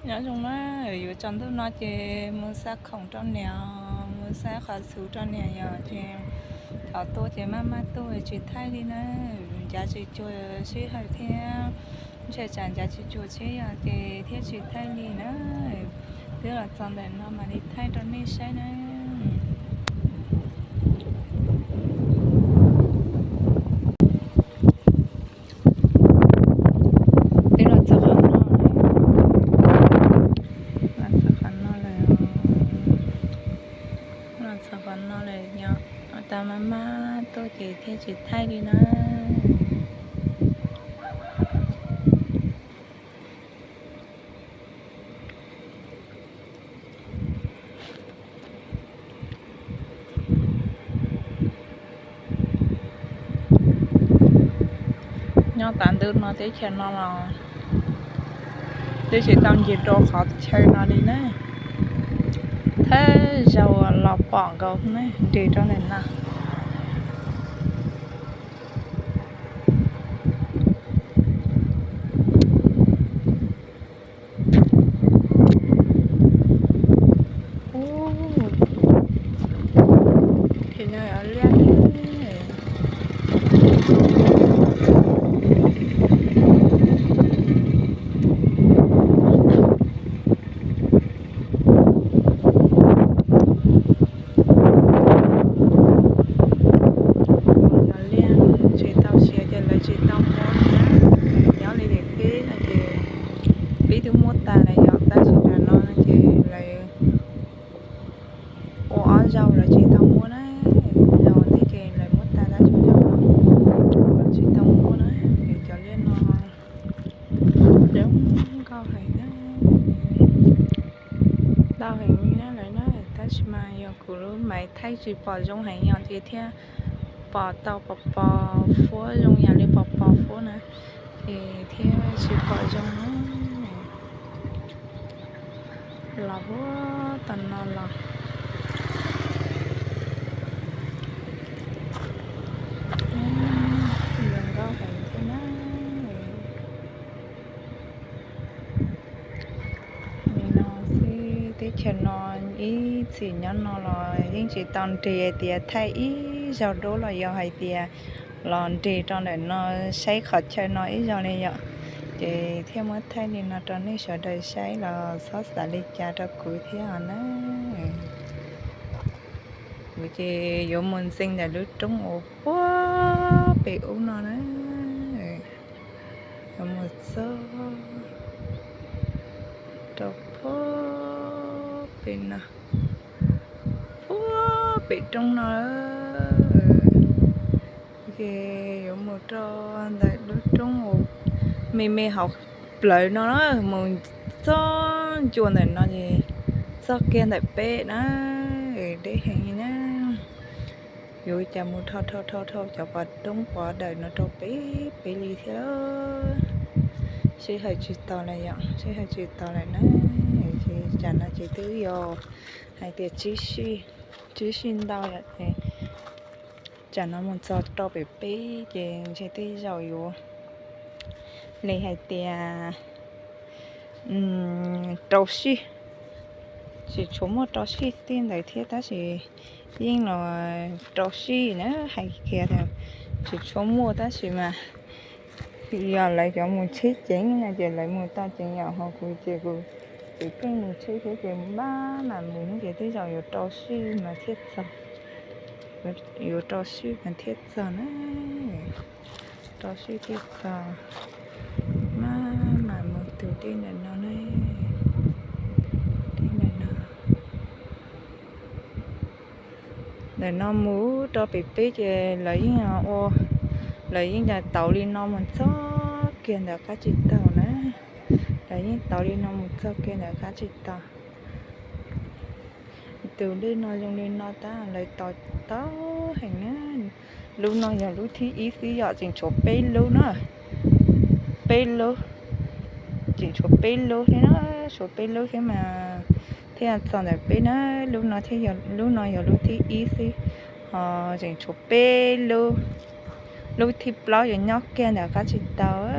Nyob zoo na, yuav tsaus ntuj no ces mus xa khoom rau niam, mus xa qhov txhuv rau niam yom, ces thaum tuaj ces maj maj tuaj tsis thaij li na, ncav tsis tsuag sij hawm thiab, ntshe tsam ncav tsis tsuag thiab yom, ces thiaj tsis thaij li na. Twb los txog ntawm no mam li thaij rau nej saib na. Twb los txog qhov no, los txog qhov no lawm, los txog qhov no lawm yom, tas maj maj tuaj ces thiaj tsis thaij li na. Nyob tas ntawm no teb chaws no los twb tsis tau nce rau qhov chaw no li na. Thawj zaug los pom nkaus na, nres rau ntawm no. Ces no liaj ne. Cov liaj tsis tau siav ces lawv tsis tau muab na. Nyob li tias peb no ces peb twb muab tas lawm yom, tab sis ntawm no ces lawv ua ob zaug lawv tsis tau muab na. Zaum ntej ces lawv muab tas tab sis zaum no lawv tsis tau muab na. Cov liaj no coob nkauj heev na, ntau heev li na lawv na, tab sis mas yog kuv lub maiv thaij tsis pom zoo heev yom, ces thiaj pom tau pos pos fuab zoo yam li pos pos fuab na, ces thiaj tsis pom zoo na. Los huab tom no los zoo nkauj heev thiab na. Li no xwb, teb chaws no ib txhis nyob no los yeej tsis tau nres hais tias thaij ib zaug dub los yog hais tias los nres rau ntawm no saib qhov chaw no ib zaug li yom. Ces thiaj muab thaij li no rau nej sawv daws saib los txhob xav li cas rau kuv thiab os na. Kuv ces yuav mus ntxeev ntawm lub roob uas puag pem ub no na. Yuav mus txog rau puag pem no, puag pem roob no. Ces yuav mus rau ntawm lub roob uas me me hauv plawv no na, mus txog ncua ntawm no ces txog kiag ntawm peb na. Deb heev li na. Yuav cas mus dhau dhau dhau dhau cov pov roob pov dawm no rau peb peb li thiab. Sij hawm tsis taus lawm yom, sij hawm tsis taus lawm na. Ces tsam no ces twb yog hais tias tsib sij, tsib sij ntau yom, ces tsam no mus txog rau pem peb ces ntshe tej zaum yuav li hais tias rau sij, tsis tshua muaj rau sij tej ntawd thiab tab sis yeej los rau sij na, hais kiag tias tsis tshua muaj tab sis mas yog lawv cov mus tsheb ceev no ces lawv mus tau ceev yom, ho kuv ces kuv tsis keej mus tsheb thiab ces maj mam mus ces tej zaum yuav rau sij mas thiaj txog, yuav rau sij mas thiaj txog na. Rau sij thiaj txog, maj mam mus tus dej ntawm no ne, dej ntawm no. Ntawm no mus rau pem peb ces lawv yeej ua, lawv yeej tauv li no mus txog kiag ntawm qab tsib taug na. Lawv yeej tauv li no mus txog kiag ntawm qab tsib taug. Tus dej no zoo li no tab lawv tauv tau heev na. Lub no yog lub thib ib xwb yom, tseem tshuav peb lub na. Peb lub, tseem tshuav peb lub thiab na, tshuav peb lub thiab mas thiaj txog ntawm peb na. Lub no thiaj, lub no yog lub thib ib xwb, ho tseem tshuav peb lub, lub thib plaub yuav nyob kiag ntawm qab tsib taug.